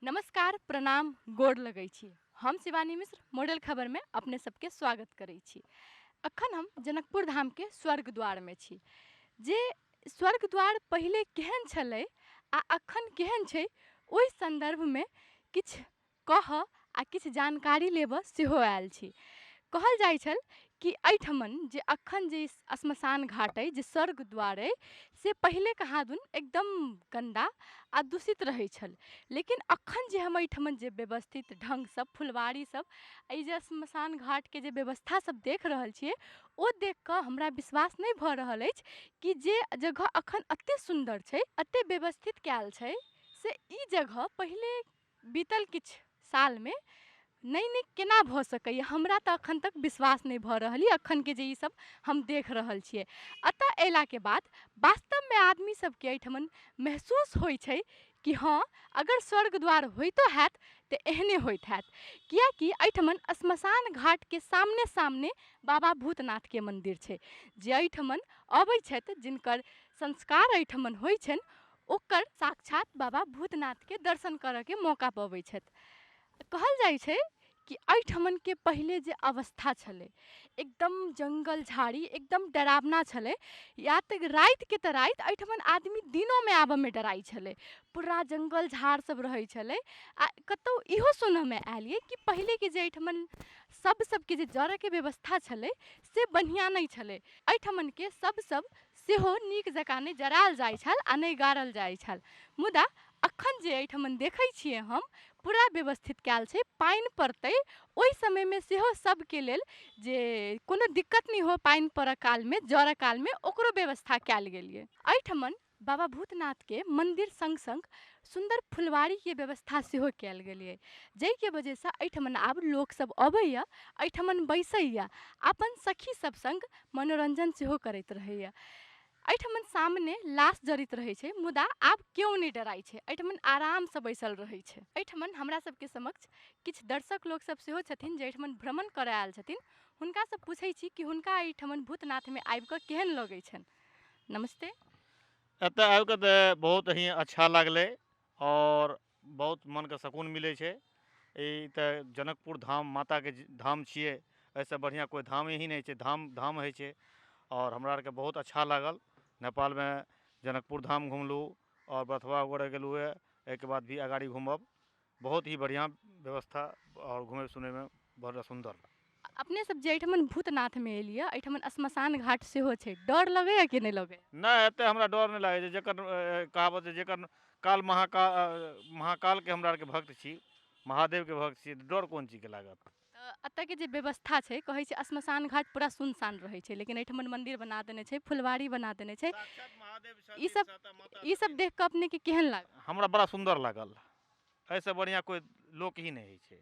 नमस्कार, प्रणाम, गोर लगै छी। हम शिवानी मिश्र मॉडल खबर में अपने सबके स्वागत करै छी। अखन हम जनकपुर धाम के स्वर्ग द्वार में छी। जे स्वर्ग द्वार पहिले केहन छलै आ अखन केहन छै, ओहि संदर्भ में किछु कह आ किछु जानकारी लेबऽ सेहो आयल छी। कहल जाइ छल कि एहिठमन जे अखन जे श्मशान घाट अइ, जे स्वर्ग द्वार अइ, से पहिले कहाँदुन एकदम गन्दा आ दूषित रहै छल, लेकिन अखन जे हम एहिठमन जे व्यवस्थित ढङ्गसँ फुलवारी सब, एहि जे श्मशान घाटके जे व्यवस्था सब देख रहल छियै, ओ देखिकऽ हमरा विश्वास नहि भऽ रहल अछि कि जे जगह अखन एते सुन्दर छै, एते व्यवस्थित कयल छै, से ई जगह पहिले बीतल किछु सालमे नहि नीक केना भऽ सकैए। हमरा तऽ अखन तक विश्वास नहि भऽ रहल यऽ अखनके जे ई सब हम देख रहल छियै। एतऽ अयलाके बाद वास्तवमे आदमी सबके एहिठमन महसूस होइ छै कि हँ, अगर स्वर्ग द्वार होइतो हैत तऽ एहने होइत हैत, किएकि एहिठमन श्मशान घाटके सामने सामने बाबा भूतनाथके मन्दिर छै। जे एहिठमन अबै छथि, जिनकर संस्कार एहिठमन होइ छनि, ओकर साक्षात बाबा भूतनाथके दर्शन करऽके मौका पबै छथि। कहल जाइ छै कि एहिठमनके पहिले जे अवस्था छलै, एकदम जङ्गल झाड़ी, एकदम डरावना छलै। या तऽ रातिके तऽ राति, एहिठमन आदमी दिनोमे आबऽमे डराइ छलै। पूरा जङ्गल झाड़ सब रहै छलै। आ कतहु इहो सुनऽमे आयल यऽ कि पहिलेके जे एहिठमन सब सबके जे जरऽके व्यवस्था छलै से बढ़िआँ नहि छलै। एहिठमनके सब सब सेहो नीक जकाँ नहि जरायल जाइ छल आ नहि गाड़ल जाइ छल। मुदा अखन जे एहिठमन देखै छियै हम, पूरा व्यवस्थित कयल छै। पानि पड़तै ओहि समयमे सेहो सबके लेल जे कोनो दिक्कत नहि हो पानि पड़ऽ कालमे, जरऽ कालमे, ओकरो व्यवस्था कयल गेल यऽ। एहिठमन बाबा भूतनाथके मन्दिर सङ्ग सङ्ग सुन्दर फुलवारीके व्यवस्था सेहो कयल गेल यऽ, जाहिके वजहसँ एहिठमन आब लोकसब अबैए, एहिठमन बैसैए, अपन सखी सब सङ्ग मनोरञ्जन सेहो करैत रहैए। एहिठमन सामने लाश जड़ैत रहै छै, मुदा आब केओ नहि डराइ छै, एहिठमन आरामसँ बैसल रहै छै। एहिठमन हमरा सबके समक्ष किछु दर्शक लोकसब सेहो छथिन जे एहिठमन भ्रमण करऽ आयल छथिन। हुनकासँ पूछै छी कि हुनका एहिठमन भूतनाथमे आबिकऽ केहन लगै छनि। नमस्ते। एतऽ आबिकऽ तऽ बहुत ही अच्छा लागलै आओर बहुत मनके सुकून मिलै छै। ई तऽ जनकपुर धाम माताके धाम छियै, एहिसँ बढ़िआँ कोइ धाम ही नहि छै। धाम धाम होइ छै आओर हमरा आरके बहुत अच्छा लागल। नेपालमे जनकपुर धाम घुमलहुँ आओर बथुआ गोड़े गेलहुँ, एहिके बाद भी अगाड़ी घुमब। बहुत ही बढ़िआँ व्यवस्था आओर घुमै सुनैमे बड़ सुन्दर। अपने सब जे एहिठमन भूतनाथमे एलियै, एहिठमन श्मशान घाट सेहो छै, डर लगैए कि नहि लगैए? नहि, एतऽ हमरा डर नहि लागै छै। जकर कहावत छै, जकर काल महाकालके हमरा आरके भक्त छी, महादेवके भक्त छी, डर कोन चीजके लागत। तऽ एतऽके जे व्यवस्था छै, कहै छै श्मशान घाट पूरा सुनसान रहै छै, लेकिन एहिठमन मन्दिर बना देने छै, फुलवारी बना देने छै। ई सब देख कऽ अपनेके केहन लागल? हमरा बड़ा सुन्दर लागल। एहिसँ बढ़िआँ कोइ लोक ही नहि होइ छै।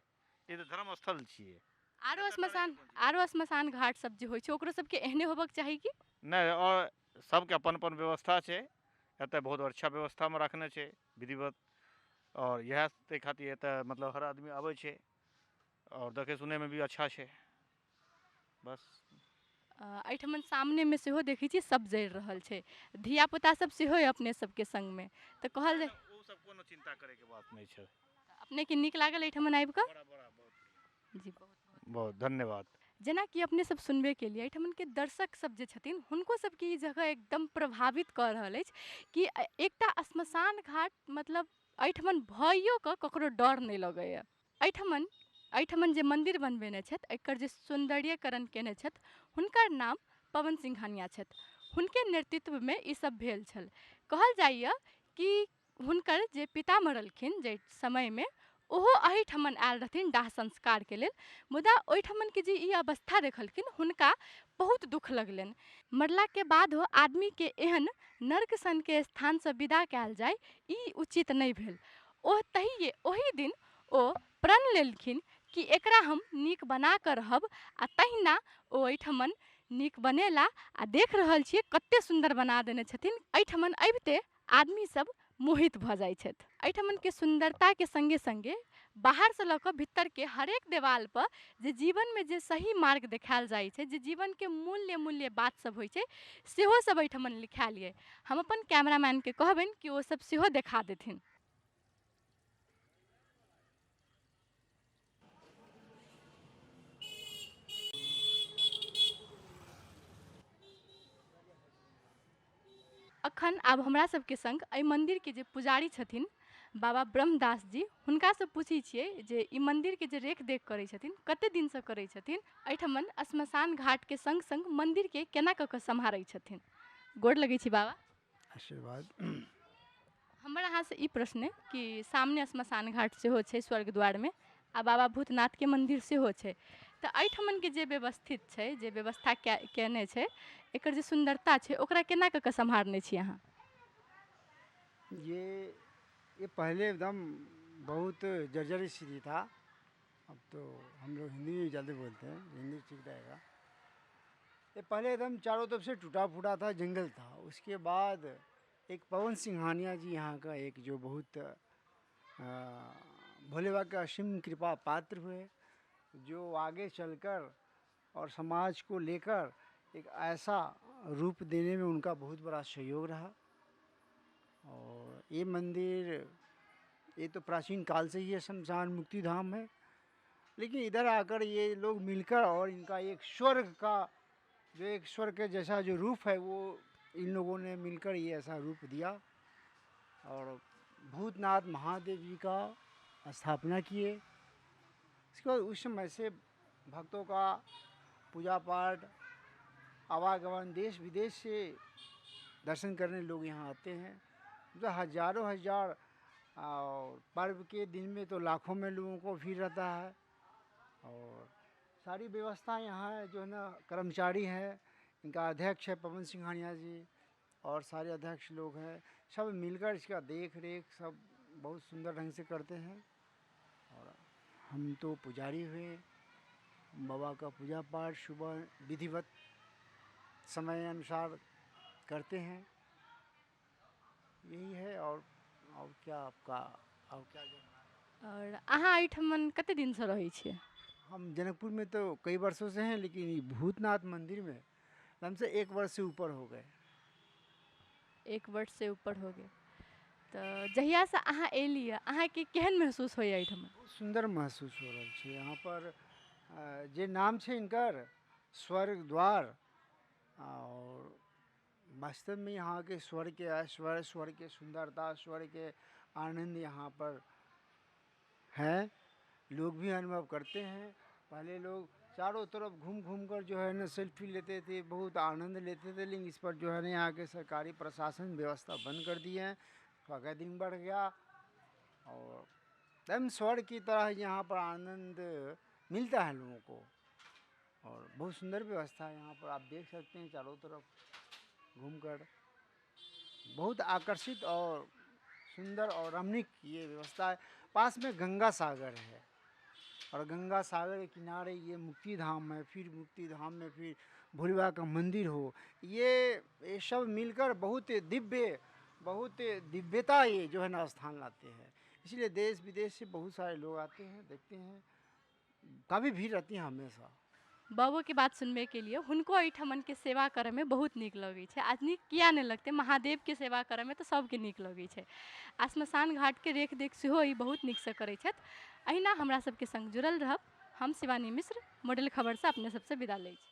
ई तऽ धर्मस्थल छियै। आरो श्मशान घाट सब जे होइ छै, ओकरो सबके एहने होबक चाही कि नहि? आओर सबके अपन अपन व्यवस्था छै। एतऽ बहुत अच्छा व्यवस्थामे रखने छै विधिवत, आओर इएह ताहि खातिर एतऽ मतलब हर आदमी आबै छै आओर देखै सुनैमे भी अच्छा छै। बस। एहिठमन सामनेमे सेहो देखै छी सब जरि रहल छै, धियापुता सब सेहो अइ अपने सबके सङ्गमे, तऽ कहल जाय ओ सब कोनो चिन्ता करैके बात नहि छै। अपनेके नीक लागल एहिठमन आबिकऽ? जी, बहुत बहुत धन्यवाद। जेनाकि अपने सब सुनबे केलियै, एहिठमनके दर्शक सब जे छथिन हुनको सबके ई जगह एकदम प्रभावित कऽ रहल अछि कि एकटा श्मशान घाट मतलब एहिठमन भइयो कऽ ककरो डर नहि लगैए। एहिठमन जे मन्दिर बनबेने छथि, एकर जे सौन्दर्यकरण केने छथि, हुनकर नाम पवन सिंघानिया छथि। हुनके नेतृत्वमे ई सब भेल छल। कहल जाइए कि हुनकर जे पिता मरलखिन जाहि समयमे, ओहो एहिठमन आयल रहथिन दाह संस्कारके लेल, मुदा ओहिठमनके जे ई अवस्था देखलखिन हुनका बहुत दुःख लगलनि। मरलाके बादो आदमीके एहन नर्क सनके स्थानसँ विदा कयल जाय, ई उचित नहि भेल। ओ तहिये ओहि दिन ओ प्रण लेलखिन कि एकरा हम नीक बना कऽ रहब, आ तहिना ओ एहिठमन नीक बनेला आ देख रहल छियै कते सुन्दर बना देने छथिन। एहिठमन अबिते आदमी सब मोहित भऽ जाइ छथि। एहिठमनके सुन्दरताके सङ्गे सङ्गे बाहरसँ लऽ कऽ भीतरके हरेक देवालपर जे जीवनमे जे सही मार्ग देखायल जाइ छै, जे जीवनके मूल्य मूल्य बात सब होइ छै, सेहो सब एहिठमन लिखायल यऽ। हम अपन कैमरामैनके कहबनि कि ओ सब सेहो देखा देथिन। अखन आब हमरा सबके संग एहि मन्दिरके जे पुजारी छथिन बाबा ब्रह्मदास जी, हुनकासँ पूछै छियै जे ई मन्दिरके जे रेख देख करै छथिन, कते दिनसँ करै छथिन, एहिठमन श्मशान घाटके संग संग मन्दिरके केना कऽ कऽ सम्हारै छथिन। गोर लगै छी बाबा। आशीर्वाद। हमर अहाँसँ ई प्रश्न कि सामने श्मशान घाट सेहो छै स्वर्ग द्वारमे आ बाबा भूतनाथके मन्दिर सेहो छै, तऽ एहिठमनके जे व्यवस्थित छै, जे व्यवस्था कयने छै, एकर जे सुन्दरता छै ओकरा केना कऽ कऽ सम्हारने छी अहाँ? ये पहले एकदम बहुत जर्जर स्थिति था, अब तो हम लोग हिंदी में ज़्यादा बोलते हैं, हिंदी ठीक रहेगा। ये पहले एकदम चारों तरफ से टूटा फूटा था, जंगल था। उसके बाद एक पवन सिंघानिया जी यहाँ का एक जो बहुत भोले बाबा का असीम कृपा पात्र हुए, जो आगे चलकर और समाज को लेकर एक ऐसा रूप देने में उनका बहुत बड़ा सहयोग रहा। और ये मंदिर ये तो प्राचीन काल से ही है, शमशान मुक्ति धाम है, लेकिन इधर आकर ये लोग मिलकर और इनका एक स्वर्ग का जो एक स्वर्ग के जैसा जो रूप है वो इन लोगों ने मिलकर ये ऐसा रूप दिया और भूतनाथ महादेव जी का स्थापना किए। इसके बाद उस समय से भक्तों का पूजा पाठ आवागमन, देश विदेश से दर्शन करने लोग यहाँ आते हैं, तो हजारों हजार, और पर्व के दिन में तो लाखों में लोगों को भीड़ रहता है। और सारी व्यवस्था यहाँ जो है ना, कर्मचारी हैं, इनका अध्यक्ष है पवन सिंघानिया जी और सारे अध्यक्ष लोग हैं, सब मिलकर इसका देख रेख सब बहुत सुंदर ढंग से करते हैं। और हम तो पुजारी हुए, बाबा का पूजा पाठ सुबह विधिवत समय अनुसार करते हैं, यही है। और क्या आपका और क्या जानना है? और अहाँ एहिठमन कते दिनसँ रहै छियै? हम जनकपुर में तो कई वर्षों से हैं, लेकिन भूतनाथ मंदिर में हमसे 1 वर्ष से ऊपर हो गए। 1 वर्ष से ऊपर हो गए। तो जहियासँ अहाँ एलियै अहाँके केहन महसूस होइए एहिठमन? बहुत सुंदर महसूस हो रहा है। यहाँ पर जे नाम है इनकर स्वर्ग द्वार, और वास्तव में यहाँ के स्वर्ग के ऐश्वर्य, स्वर्ग के सुंदरता, स्वर्ग के आनंद यहाँ पर है, लोग भी अनुभव करते हैं। पहले लोग चारों तरफ घूम घूम कर जो है ना सेल्फी लेते थे, बहुत आनंद लेते थे, लेकिन इस पर जो है ना यहाँ के सरकारी प्रशासन व्यवस्था बंद कर दी है, थोड़ा दिन बढ़ गया और एकदम स्वर्ग की तरह यहाँ पर आनंद मिलता है लोगों को। और बहुत सुंदर व्यवस्था है यहाँ पर, आप देख सकते हैं चारों तरफ घूमकर बहुत आकर्षित और सुंदर और रमणीक ये व्यवस्था है। पास में गंगा सागर है और गंगा सागर के किनारे ये मुक्ति धाम है, फिर मुक्ति धाम में फिर भोले बाबा का मंदिर हो, ये सब मिलकर बहुत दिव्य, बहुत दिव्यता ये जो है ना स्थान लाते हैं। इसलिए देश विदेश से बहुत सारे लोग आते हैं, देखते हैं, काफ़ी भीड़ रहती है हमेशा। बाबो के बात सुनबे के लिए हुनको एहिठमन के सेवा करे में बहुत नीक लगै छै। आज नीक किया नहि लगतै, महादेव के सेवा करे में तऽ सबके नीक लगै छै। आ श्मशान घाट के रेख देख सेहो ई बहुत नीकसँ करै छथि। अहिना हमरा सबके संग जुड़ल रहब। हम शिवानी मिश्र, मॉडल खबरसँ अपने सबसँ विदा लै छी।